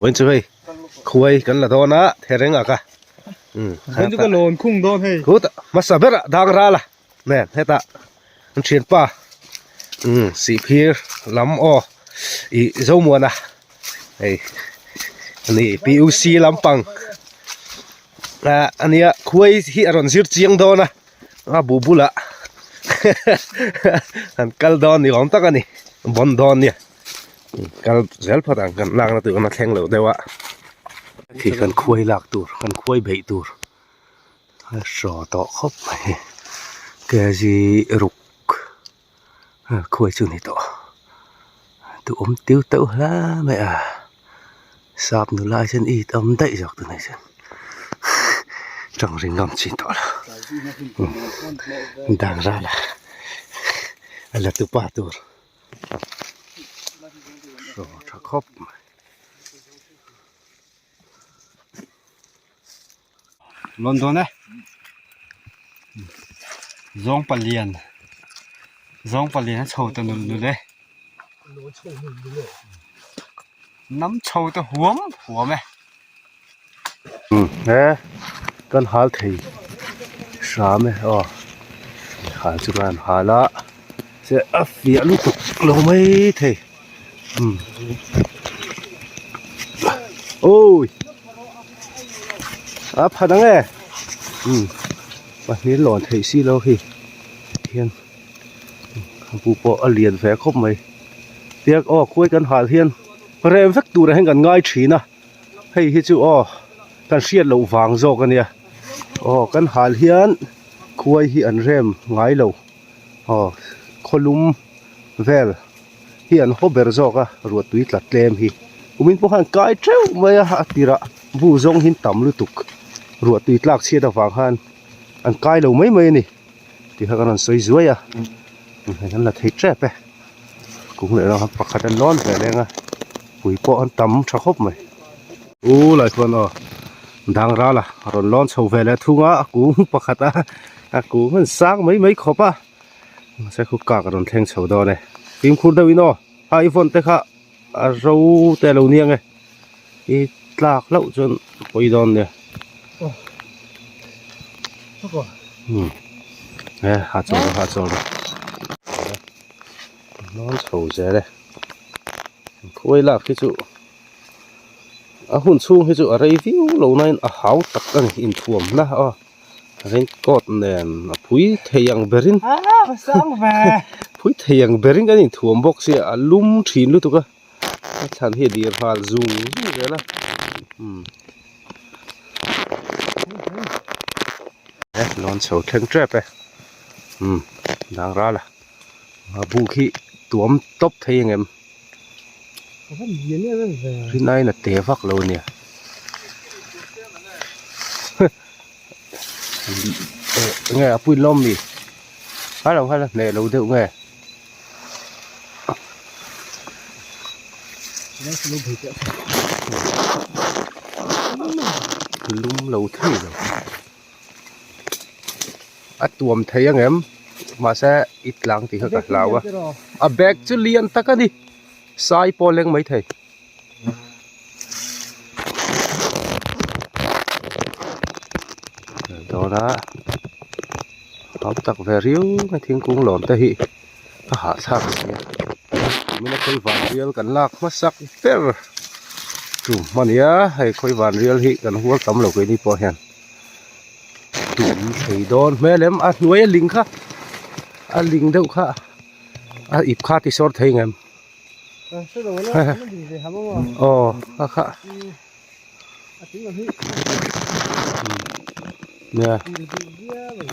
Vawiin chu hei khuai kan la dawn a thereng ak a umm Vawiin chu ka lawn khung dawn hei. Khutah hmasa berah dang ral a nen hetah an thianpa umm sihphir lam aw ih Zomuana hei ani PUC lampang ah ania khuai hi a rawn zir chiang dawn a a bu bulah an kal dawn ni awm tak a ni bawn dawn nia. Kal zel phawt ang kan lakna tur a thleng loh deuh a khi kan khuai lak tur kan khuai beih tur a hraw tawh khawp mai kg ruk khuai chu a ni tawh duhawm tiu teuh hle mai a sap nula hi chuan it awm daih zawk tur a ni tawng ring ngam chin tawh lo dang ral a a la tupa tur. Hraw tha khawp mai. Lawn dawn e. Zawng palian. Zawng palian a chho ta nul nul e. Nam chho ta huam huam e. He kan hal thei hram e aw hal chu kan hal a che a fiah lutuk lo mai thei umm awi a pha dang e umm pahnih lawn theih si lo hi hian a bu pawh a lian ve khawp mai tiang aw khuai kan hal hian rem vek tur ah hian kan ngai thin a. Hei hi chu aw kan hriat loh vang zawk a nia aw kan hal hian khuai hi an rem ngai lo aw khawlum vel hi an haw ber zawk a ruah tui tla tlem hi kumin pawh khan kai teuh mai a a tirah bu zawng hi an tam lutuk ruah tui tlak chhiat avang khan an kai lo mai mai a ni tih kha kan rawn sawi zuai a hei an la thei tep e kung leh lam pakhat an lawn ve leng a pui pawh an tam tha khawp mai u lai chuan aw dang ral a rawn lawn chho ve leh thung a a kung pakhat a a kung an sang mai mai khawp a mahse khu kak a rawn thleng chho dawn e fimkhur deuh in aw a i vawn te kha a ro te a lo nia nge i tlak hlauh chuan a pawi dawn nia umm he ha chawl rawh ha chawl rawh hnawn chho zel e khuai lak hi chu a hun chhung hi chu a rei viau lo na in a hau tak a ni inthuam na aw raincoat nen a phui thei ang berin phui thei ang berin kan inthuam bawk sia a lum thin lutuk a. A thlan hi a dir nghal zung zung zel a umm lawn chho thleng tep e umm dang ral a a buk hi tuam tawp thei ang em rin aiin a te vak lo a nia enge a puin lawm mi hello hello hneh lo deuh nge. Lum lo thei lo a tuam thei ang em mahse i tlang tih kha ka hlau a a bag chu lian tak a ni sai pawh a leng mai thei. Dawn a tam tak ve riau mai thingkung lawm te hi a hahthlak si a kumina khawi van rial kan lak hmasak ber tum a nia hei khawi van rial hi kan hual tam lo keini pawh hian tum thei dawn hmel em a hnuai a ling kha a ling deuh kha a ip kha ti sawr thei ngem. Aw a kha nia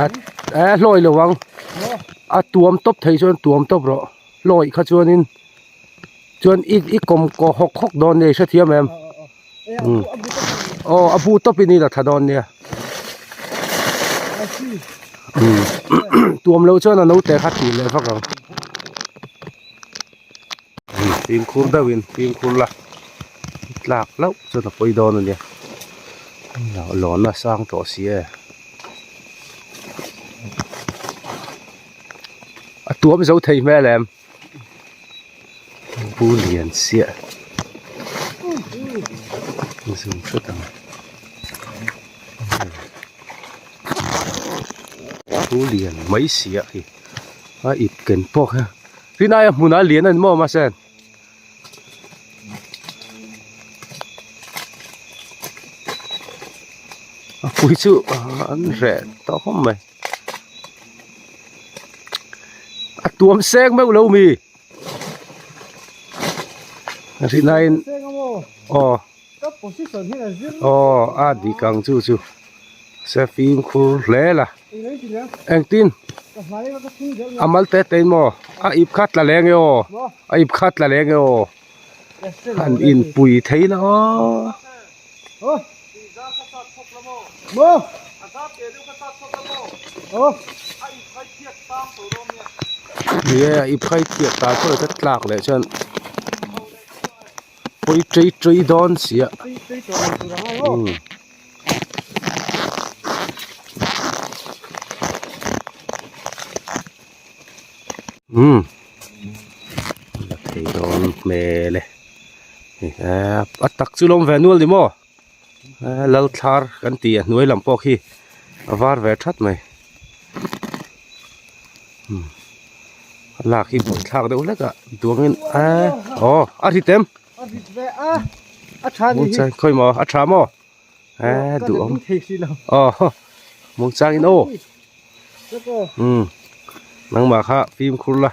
a a hlawi lo ang a tuam tawp thei chuan tuam tawp rawh hlawi kha chuanin chuan i i kawm kaw hawk hawk dawn nia i hrethiam em aw a bu tawp in i la thla dawn nia tuam loh chuan a naute kha tih leh vak ang. Fimkhur deuhin fimkhur la tlak hlauh chuan a pawi dawn a nia lawn a sang tawh si e a tuam zo thei hmel em bu lian chiah. Zoom hret ang. Thu lian mai si a hi a ip ken pawh kha rinai a hmunah lian a ni maw mahse. A pui chu an reh tawh khawp mai a tuam seng meuh lo mi rinaiin aw aw a dik ang chu chu se fimkhur hle la engtin a mal te te in maw a ip kha tla leng e aw a ip kha tla leng e aw han inpui thei la aw. Ni e a ip kha i phiat ta pawh ka tlak leh chuan pawi tei tei dawn si a umm. Umm la thei dawn hmel e a tak chu lawm ve nual ni maw lalthlar kan tih a hnuai lam pawh khi a var ve that mai umm a lak hi buaithlak deuh hlek a duangin eee aw a rit em khawi maw a tha maw. Eee duh awm aw muang chang in aw umm nangmah kha fimkhur la.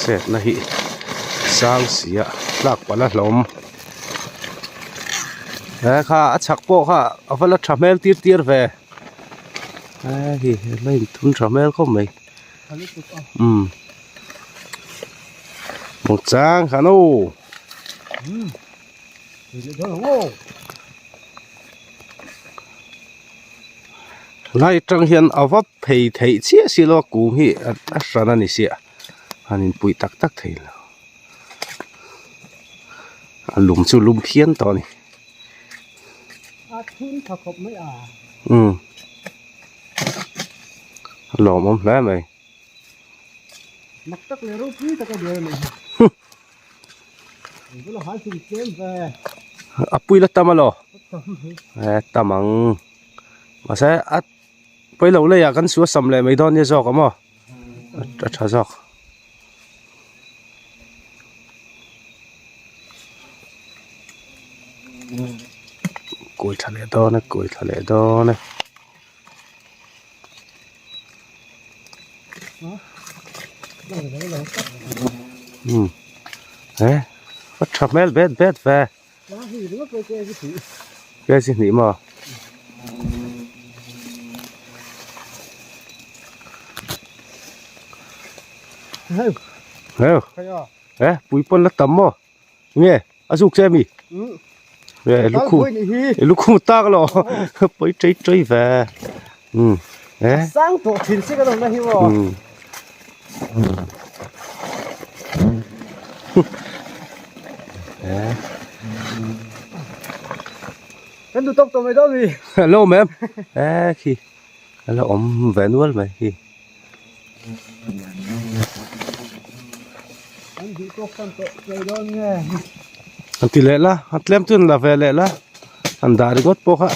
Chetna hi sang si a tlak palh a hlawm he kha a chhak pawh kha a va la tha hmel tir tir ve he hi la inthun tha hmel khawp mai. Umm một trang khá nô lai tang hian a va phei theih chiah si lo a kung hi a hran a ni sia han inpuih tak tak thei lo a lum chu lum phian tawh a ni umm. A lawmawm hle mai. Mak tak leh ropui tak a buai a nih hi. Eng bula hal thing tlem ve. A pui la tam alaw? E tam ang. Mahse a pawi lo leiah kan suasam sam leh mai dawn nia zawk a maw? A tha zawk. Kawi tha leh dawn e kawi tha leh dawn e. Umm he a tha hmel bet bet ve ke chi hnih maw. Heu he pui pawn la tam maw. Nge a zuk che mi nge lukhum lukhum tak lo pawi tei tei ve um e sang tawh thin si ka lo na hi maw um e kan du tok tawh mai dawn mi hello ma'am e khi a la awm ve nual mai hi. An ti leh la a tlem chu an la ve leh la an dah ringawt pawh kha.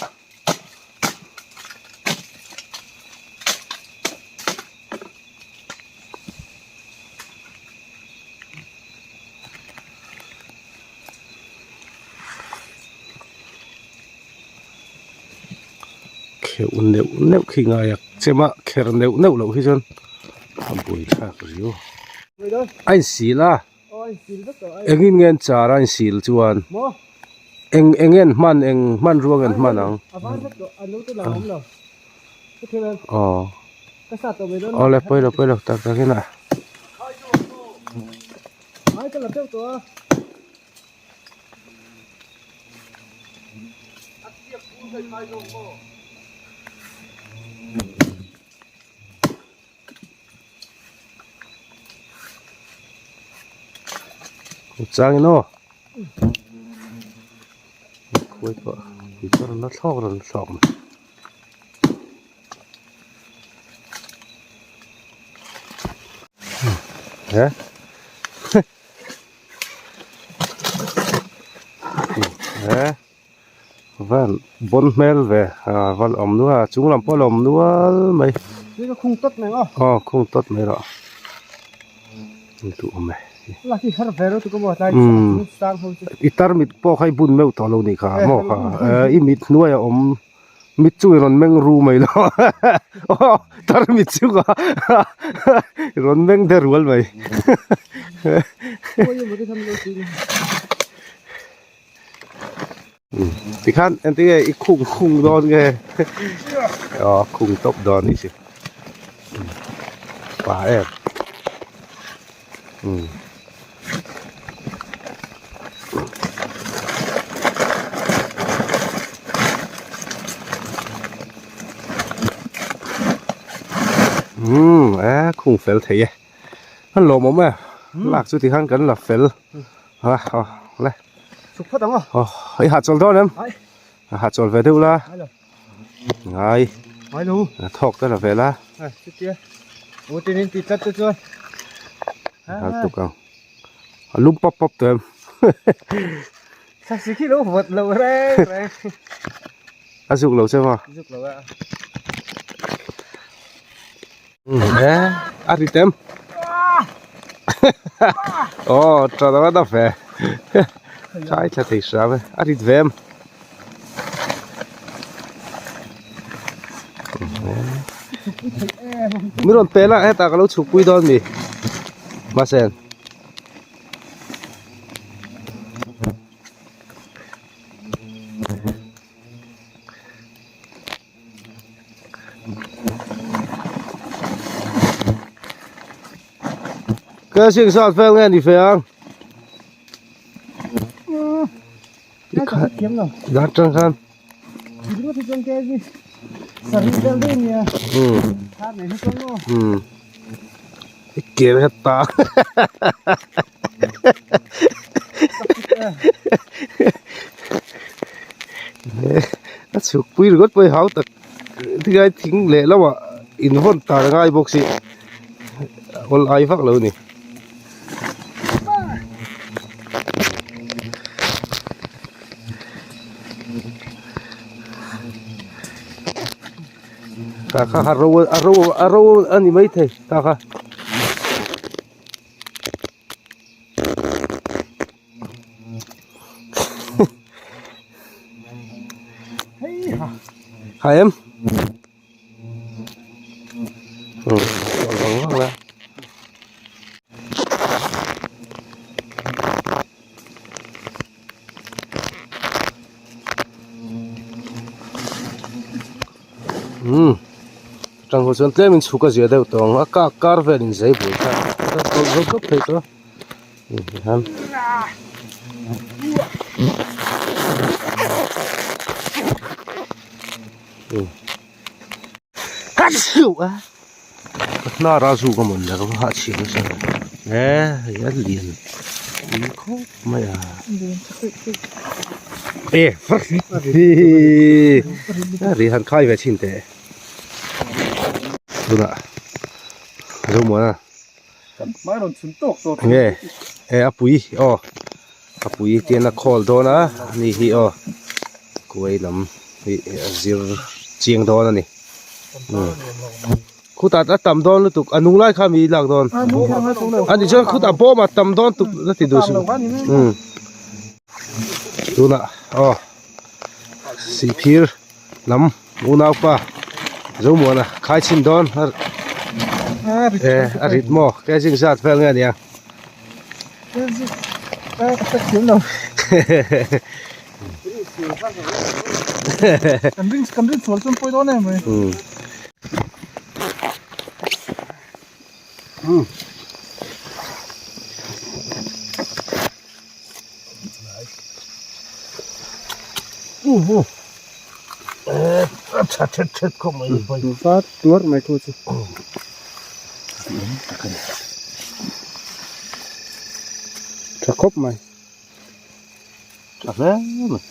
Kheuh neuh neuh khi ngai a chema kher neuh neuh loh hi chuan a buaithlak riau a insil a engin nge an char a insil chuan eng eng nge an hman eng hmanrua nge an hman ang aw awle pawilo pawilo tak tak in a. Chang in aw khuai pawh tui pawh rawn la thlawk rawn la thlawk mai. He he van bawn hmel ve ah van awm nual a chung lam pawh a la awm nual mai aw khung tawt mai rawh i tarmit pawh kha i bun meuh tawh lo nih kha maw kha i mit hnuaiah awm. Mit chu i rawn meng ru mai lo aw tarmit chu ka i rawn meng de rual mai tikhan engtin nge i khung khung dawn nge aw khung tawp dawn anih chu pa em umm. Umm e khung fel thei e a lawmawm e lak chu tikhan kan la fel a aw le chhuk phawt ang aw aw i hahchawl dawn em a hahchawl ve deuh la ngai ngai lo a thawk te la ve la a chutia u tin in ti tlat te chuan hal tuk ang a lum pap pap tawh em thasi khi lo vawt lo reng reng a zuk lo che maw zuk lo a e a ri tem aw tha dang a da ve khai thla thei hram e a rit ve em Mi rawn pel a hetah ka lo chhuk pui dawn mi mahse Ka sing sat fel nge ni fe ang. Dar tang khan. Ke na ta. A chhuk pui ringawt pawh hi hau tak tingai thing leh lamah in vawn tar a ngai bawk si awl ai vak lo a ni. Tah kha a ro a ro a ro a ni maithei tah kha. Hai em. Umm tang ho chuan tlem in chhuk a zia deuh tawh ang a kak kar vel in zai bul kha a tawlh zo tawp thei tawh a tihian Hnar a zuk a mawn le ka va hahchhiah nasa e hei a lian in khawp mai a e a ri han khai ve chhin teh tunah zomuana nge e a pui aw a pui tian a khawl dawn a ani hi aw kuai lam hi a zir chiang dawn a ni khutah a tam dawn lutuk a nung lai kha mi lak dawn a ni chuan khutah bawm a tam dawn tuk la ti duh suh tunah aw sihphir lam unaupa Zomuana khai chhin dawn e a rit maw ke zing zat vel nge nia kan ring kan ring sual chuan pawi dawn em mai A tha thet thet khawp mai ni pawi. Va tuar mai thu chu. Tha khawp mai. Tha hle mai.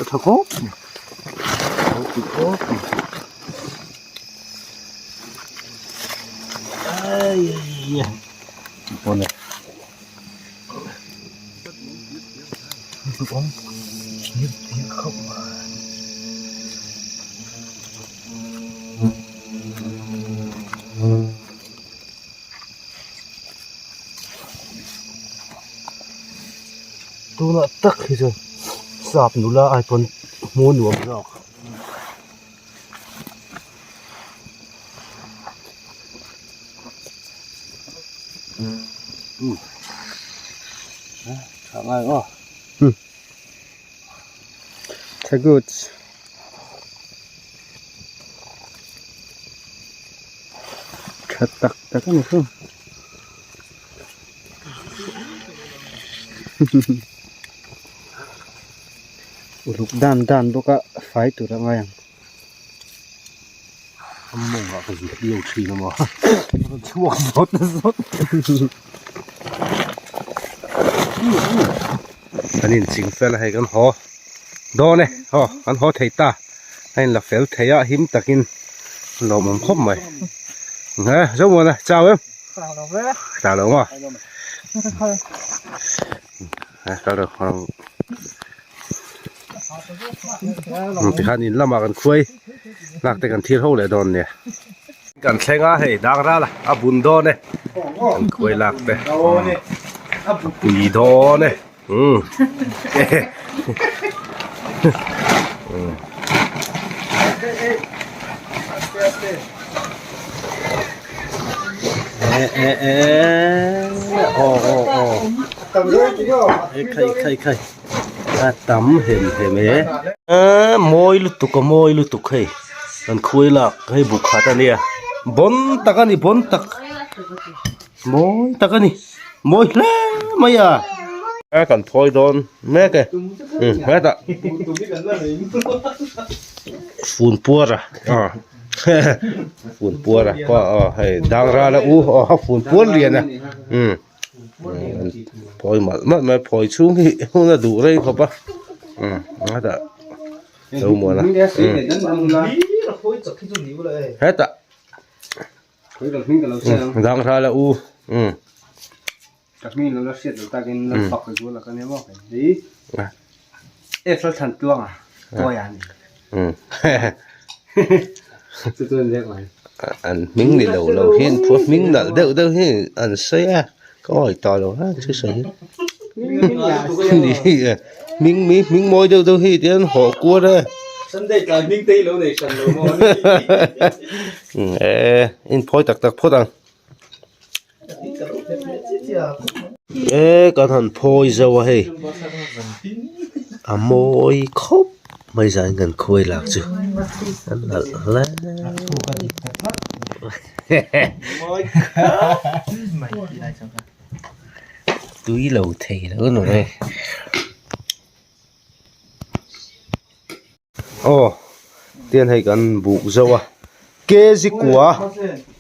A tha khawp mai. A tha khawp mai. Ai ai ai. Awle. Tunah tak hi chuan sap nula ai pawn hmuh nuam zawk. Tha ngai aw. Tha good. Tha tak tak a ni chu. Uluk dan dan bawk a fai tur a ngai ang. A mawngah ka zut liau thin a maw rawn chhuak zawt zawt kan inching fel a hei kan haw dawn e aw kan haw thei ta a inla fel thei a him takin lawmawm khawp mai he Zomuana chau em chau lo maw Tikhan in lamah kan khuai lak te kan thil ho leh dawn nia. Kan thleng a hei dang ral a a bun dawn e kan khuai lak te a pui dawn e umm. Khai khai a tam hem hem e a mawi lutuk a mawi lutuk hei kan khuai lak hei bu khat a nia bawn tak a ni bawn tak mawi tak a ni mawi hle mai a kan phawi dawn mek e hetah fun puar a fun puar a aw hei dang ral a u aw fun puar lian a umm phawi malh malh mai phawi chhung hi hun a duh rei khawp a umm hetah lo muan a hetah dang ral a u umm. Ka hming lo la hriat lo takin la fak zual a ka nia maw hei April thlan tluang a tuai a ni chu chu an ziak mai an hming ni lo lo hi an phuah hming nalh deuh deuh hi an sawi a ka awi tawh lo a chu sawi hi hming mi hming mawi deuh deuh hi tihian hawh kual a Sunday tlai hming te hi lo nei hran lo maw e inphawi tak tak phawt ang. E kan han phawi zauh a hei a mawi khawp mai zan kan khuai lak chu a nalh hle tui lo thei lo ni mai. Aw tian hei kan buk zauh a kg kua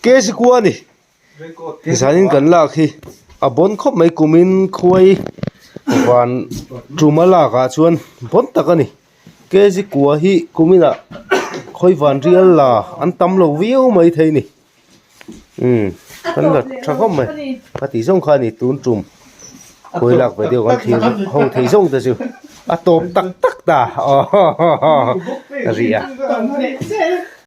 kg kua a ni. Zanin kan lak hi a bawn khawp mai kumin khuai van tuma lak ah chuan bawn tak a ni kg kua hi kumin ah khawi van rial la an tam lo viau mai thei a ni umm kan la tha khawp mai a tih zawng kha a ni tun tum khawi lak ve deuh kan thlir ho thei zawng te chu a tawp tak tak ta aw a ri a.